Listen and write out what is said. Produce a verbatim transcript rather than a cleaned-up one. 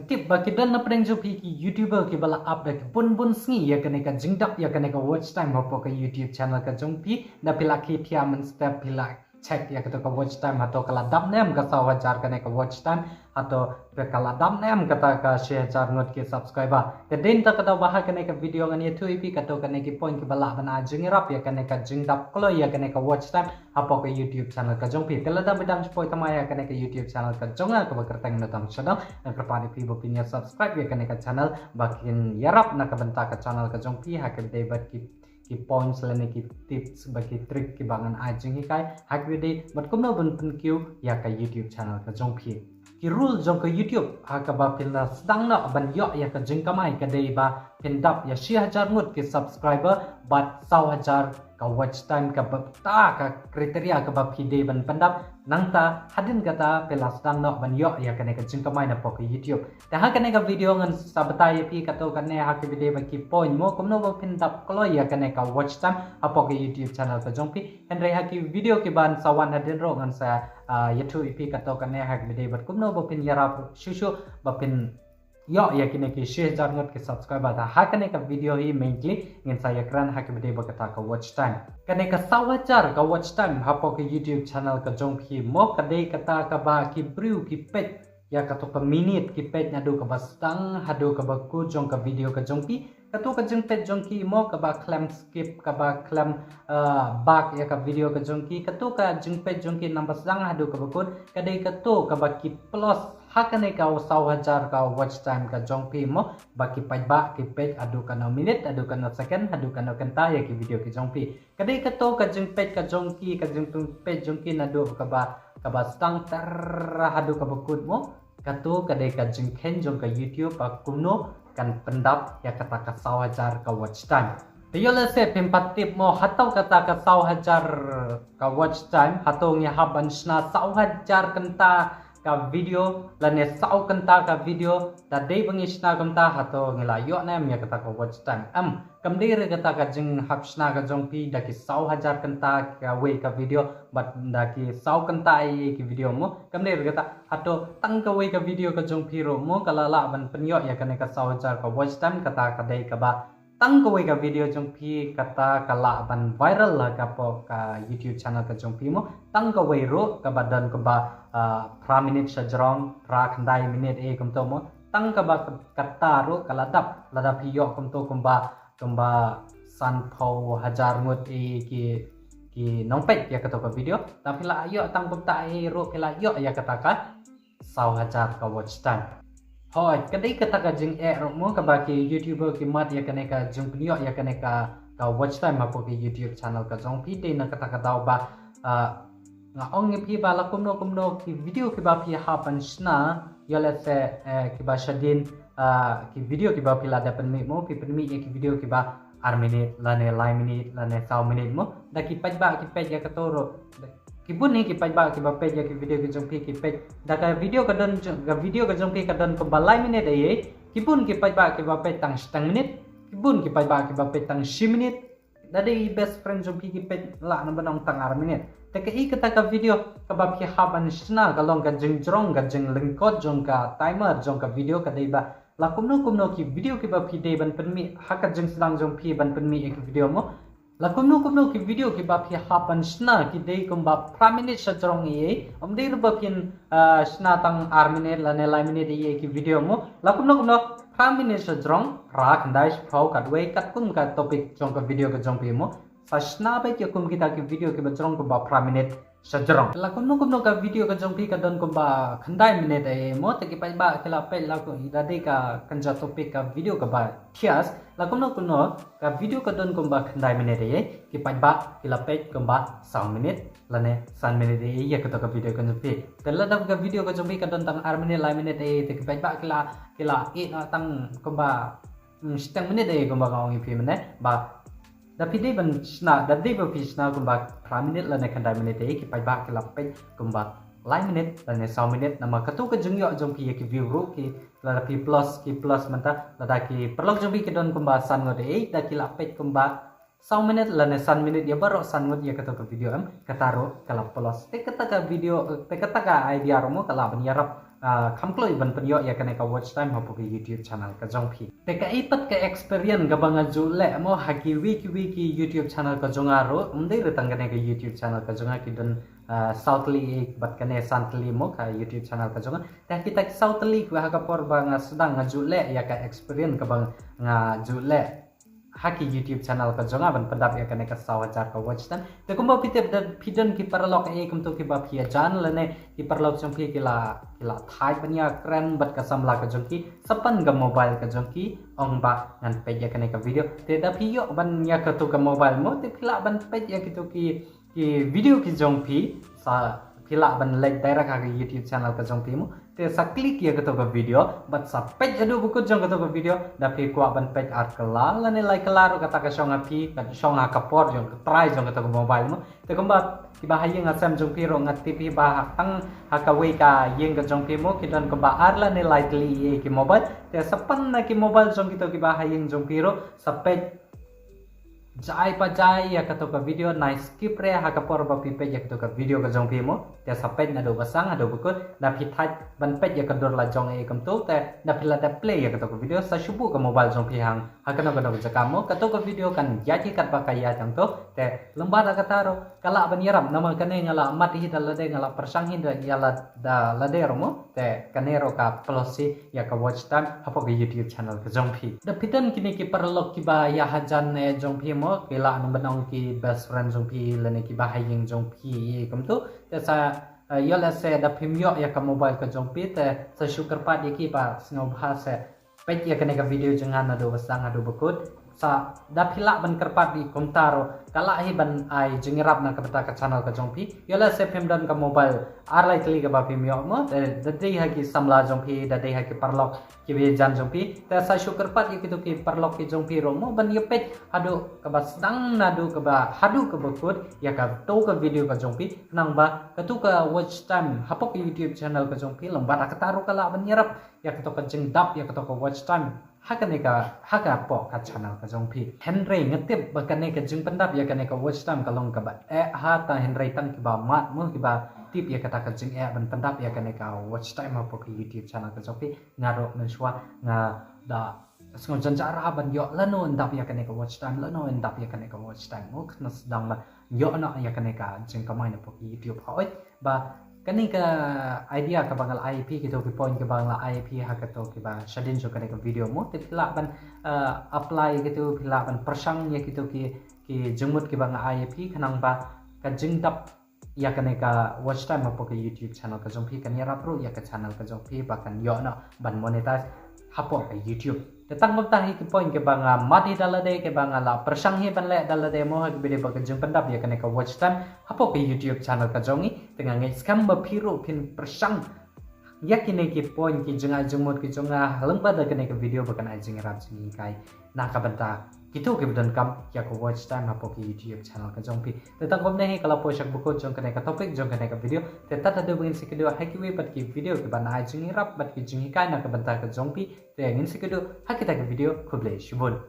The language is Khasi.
Tip ba ki don na pdeng jong phi ki YouTuber kiba la ap da ki bun bun sngi ïa kane ka jingdap ïa kane ka watch time hapoh ka YouTube channel ka jong phi. Da phi la khie thiah mynstep phi la check ïa kato ka watch time, hato ka la dap ne em ka saw hajar kane ka watch time, hato ka la dap ne em kata ka shi hajar ngut ki subscriber. Ka dei kata ka daw ba ha kane ka video ngan ïathuh ïa phi kato kane ki point kiba lah ban ai jingïarap ïa kane ka jingdap kloi ïa kane ka watch time hapoh ka YouTube channel ka jong phi. Te lada ba dang shu poi thymmai ïa kane ka YouTube channel ka jong nga kaba kyrteng Nongtong Shadong, nga kyrpad ïa phi ba phin ïa subscribe ïa kane ka channel ba kin ïarap na ka bynta ka channel ka jong phi ha ka dei bad ki ki points lane ki tips bad ki trick kiba ngan ai jinghikai ha ka dei bad kumno ban pynkiew ïa ka YouTube channel ka jong phi. Ki rule jong ka YouTube ha kaba phin la sdang noh ban ïoh ïa ka jingkamai ka dei ba phin dap ïa shi hajar ngut ki subscriber bad saw hajar ka watch time kaba ta ka criteria kaba phi dei ban pyndap. Nangta hadien kata phi la sdang noh ban ïoh ïa kane ka jingkamai napoh ka YouTube. Te ha kane ka video ngan sa batai ïa phi kato kane ha ka video ba ki point mo kumno ba phin dap kloi ïa kane ka watch time hapoh ka YouTube channel ka jong phi. Hynrei ha ki video kiban sa wan hadien ruh ngan sa ah, ïathuh ïa phi kato kane ha ka video bad kumno ba phin ïarap shuh shuh ba phin ïoh ïa kine ki shi hajar ngut ki subscriber. Ta ha kane ka video hi mainly ngin sa ïakren ha ka video ba kata ka watch time. Kane ka saw hajar ka watch time hapoh ka YouTube channel ka jong phi mo ka dei kata kaba ki briew ki peit ïa kato ka minit, ki peit naduh kaba sdang haduh kaba kut jong ka video ka jong phi. Kato ka jingpeit jong ki mo kaba khlem skip, kaba khlem ah, bak ïa ka video ka jong ki. Kato ka jingpeit jong ki naba sdang haduh kaba kut ka dei kato kaba ki plus ha kane ka saw hajar ka watch time ka jong phi mo ba ki paidbah ki peit haduh kano minit, haduh kano second, haduh kano kynta ïa ki video ki jong phi. Ka dei kato ka jingpeit ka jong ki, ka jingpeit jong ki naduh kaba kaba sdang ter haduh kaba kut mo. Kato ka dei ka jingkheiñ jong ka YouTube ba kumno kan pyndap ïa kata ka saw hajar ka watch time. Te ïoh lehse phim pat tip mo hato kata ka saw hajar ka watch time hato ngi hap ban shna saw hajar kynta ka video lane saw kynta ka video da dei ba ngi shna kumta hato ngi la ïoh ne em ïa kata ka watch time. Em, kam dei re kata ka jinghap shna ka jong phi da ki saw hajar kynta kawei ka video bad da ki saw kynta ei ei ki video mo. Kam dei re kata, hato tang kawei ka video ka jong phi ruh mo ka la lah ban pynïoh ïa kane ka saw hajar ka watch time. Kata ka dei kaba tang kawei ka video jong phi kata ka lah ban viral ha kapoh ka YouTube channel ka jong phi mo. Tang kawei ruh kaba don kumba ah, phra minit shajrong, phra khyndai minit ei kumto mo. Tang kaba kata ruh ka la dap lada phi ïoh kumto kumba kumba sanphew hajar ngut ei ki ki nongpeit ïa kato ka video. Ta phi la ïoh tang kumta ei ruh phi la ïoh ïa kata ka saw hajar ka watch time. Hooid, ka dei kata ka jingeh ruh mo kaba ki YouTuber ki mad ïa kane ka jingpynïoh ïa kane ka ka watch time hapoh ki YouTube channel ka jong phi. Dei na kata ka daw ba ah, nga ong ïa phi ba la kumno kumno ki video kiba phi hap ban shna ïoh lehse eh, kiba shadien ah, ki video kiba phi la dep pynmih mo phi pynmih ïa ki video kiba ar minit lane lai minit lane saw minit mo. Da ki paidbah ki peit ïa kato ruh. Ki bun hi ki paidbah kiba peit ïa ki video ki jong phi ki peit da ka video ka don ka video ka jong phi ka don kumba lai minit ei ei. Ki bun ki paidbah kiba peit tang shiteng minit. Ki bun ki paidbah kiba peit tang shi minit. Da dei i best friend jong phi ki peit lah na ba nong tang ar minit. Te ka i kata ka video kaba phi hap ban shna ka long ka jingjrong ka jinglyngkot jong ka timer jong ka video ka dei ba la kumno kumno ki video kiba phi dei ban pynmih ha ka jingsdang jong phi ban pynmih ïa ki video mo. La kumno kumno ki video kiba phi hap ban shna ki dei kumba phra minit shajrong ei ei. Ym dei ruh ba phin ah, shna tang ar minit lane lai minit ei ei ki video mo. La kumno kumno phra minit shajrong, phra khyndai shiphew katwei katkum ka topic jong ka video ka jong phi mo. Sa shna beit ïa kum kita ki video kiba jrong kumba phra minit shajrong. La kumno kumno ka video ka jong phi ka don kumba khyndai minit ei mo. Te ki paidbah ki la peit la kum da dei ka kynja topic ka video kaba thias. La kumno kumno ka video ka don kumba khyndai minit ei ei. Ki paidbah ki la peit kumba saw minit lane san minit ei ei ïa kato ka video ka jong phi. Te lada ka video ka jong phi ka don tang ar minit lai minit ei ei te ki paidbah ki la ki la ïeh noh tang kumba hmm, shiteng minit ei ei kumba nga ong ïa phi mynne ba da phi dei ban shna da dei ba phi shna kumba phra minit lane khyndai minit ei ei ki paidbah ki la peit kumba lai minit lane saw minit. Namar kato ka jingïoh jong phi ïa ki view ruh ki lada phi plus ki plus mynta lada ki paralok jong phi ki don kumba san ngut ei ei da ki la peit kumba saw minit lane san minit ïa baroh san ngut ïa kato ka video em kata ruh ka la plus. Te kata ka video te kata ka idea ruh mo ka lah ban ïarap Ah, kham kloi ban pynïoh ïa kane ka watch time hapoh ka YouTube channel ka jong phi. Te kaei pat ka experience kaba nga ju leh mo ha kiwei kiwei ki YouTube channel ka jong nga ruh, ym dei re tang kane ka YouTube channel ka jong nga, ki don ah, saw tylli bad kane san tylli mo ka YouTube channel ka jong nga. Te kita ki saw tylli kiba ha ka por ba nga sdang nga ju leh ïa ka experience kaba nga ju leh ha ki YouTube channel ka jong nga ban pyndap ïa kane ka saw hajar ka watch time. Te kumba phi tip, da phi don ki paralok eh kumto kiba phi ïajan lane ki paralok jong phi ki la, ki la thait ban ïakren bad ka samla ka jong ki, sa pan ka mobile ka jong ki, ong ba ngan peit ïa kane ka video. Te da phi ïoh ban ïa kato ka mobile mo, te phi lah ban peit ïa kito ki, ki video ki jong phi, sa phi lah ban leit direct ha ka YouTube channel ka jong phi mo. Te sa click ïa kato ka video bad sa peit haduh ba kut jong kato ka video. Da phi kwah ban peit ar kylla lane lai kylla ruh, kata ka shong ha phi, ka shong ha ka por jong, ka trai jong kato ka mobile mo. Te kumba kiba ha ïing ha sem jong phi ruh, nga tip hi ba ha tang ha kawei ka ïing ka jong phi mo ki don kumba ar lane lai tylli ki mobile. Te sa pan na ki mobile jong kito kiba ha ïing jong phi ruh, sa peit jai pa jai ïa kato ka video, nai skip re ha ka por ba phi peit ïa kato ka video ka jong phi mo. Te sa peit naduh ba sdang haduh ba kut, da phi thait ban peit ïa ka dur la jong eh kumto, te da phi la dep play ïa kato ka video, sa shu buh ka mobile jong phi hang ha kano kano ka jaka mo. Kato ka video kan ïaid hi katba ka ïaid hangto. Te lyngba da kata ruh ka lah ban ïarap, namar kane nga la mad hi da lade, nga la pyrshang hi da ïa la, da lade ruh mo. Te kane ruh ka plus hi ïa ka watch time hapoh ka YouTube channel ka jong phi. Da phi don kine ki paralok kiba ïa hajan eh jong phi mo, ki lah nang ban ong ki best friend jong phi lane kiba ha ïing jong phi kumto. Te sa, eh, ïoh lehse da phim ïoh ïa ka mobile ka jong phi, te sa shu kyrpad ïa ki ba sngewbha se peit ïa kane ka video jong nga naduh ba sdang haduh ba kut. Sa da phi lah ban kyrpad ïa kumta ruh ka lah hi ban ai jingïarap na ka bynta ka channel ka jong phi. Ïoh lehse phim don ka mobile ar lai tylli kaba phim ïoh mo, te da dei ha ki samla jong phi, da dei ha ki paralok kiba ïajan jong phi, te sa shu kyrpad ïa kito ki paralok ki jong phi ruh mo ban ïa peit haduh kaba sdang naduh kaba, haduh kaba kut ïa kato ka video ka jong phi, khnang ba kato ka watch time hapoh ka YouTube channel ka jong phi, lyngba da kata ruh ka lah ban ïarap ïa kato ka jingdap ïa kato ka watch time ha kane ka, ha ka hapoh ka channel ka jong phi. Hynrei nga tip ba kane ka jingpyndap ïa kane ka watch time ka long kaba eh ha ta, hynrei tang kiba mad mo kiba tip ïa kata ka jingeh ban pyndap ïa kane ka watch time hapoh ka YouTube channel ka jong phi. Nga ruh mynshuwa nga da sngew jynjar ban ïoh lano yn dap ïa kane ka watch time, lano yn dap ïa kane ka watch time mo, khnang sdang ba ïoh noh ïa kane ka jingkamai napoh ka YouTube. Hooid ba kane ka idea kaba nga la ai ïa phi, kito ki point kiba nga la ai ïa phi ha kato kiba shadien jong kane ka video mo, te phi lah ban, eh, apply ïa kito, phi lah ban pyrshang ïa kito ki, ki jingmut kiba nga ai ïa phi, khnang ba ka jingdap ïa kane ka watch time hapoh ka YouTube channel ka jong phi kan ïarap ruh ïa ka channel ka jong phi ba kan ïoh noh ban monetize hapoh ka YouTube. Te tang kumta hi ki point kiba nga mad hi da lade, kiba nga la pyrshang hi ban leh da lade mo ha ki video ba ka jingpyndap ïa kane ka watch time hapoh ka YouTube channel ka jong ngi. Te nga ngeit skhem ba phi ruh phin pyrshang ïa kine ki point, ki jingai jingmut ki jong nga lyngba da kane ka video ba kan ai jingïarap jinghikai na ka bynta kito kiba donkam ïa ka watch time hapoh ka YouTube channel ka jong phi. Te tang kumne hi ka la poi sha kaba kut jong kane ka topic jong kane ka video. Te tad haduh ba ngin sa ïakynduh ha kiwei pat ki video kiban ai jingïarap bad ki jinghikai na ka bynta ka jong phi, te ngin sa ïakynduh ha kita ki video. Khublei shibun.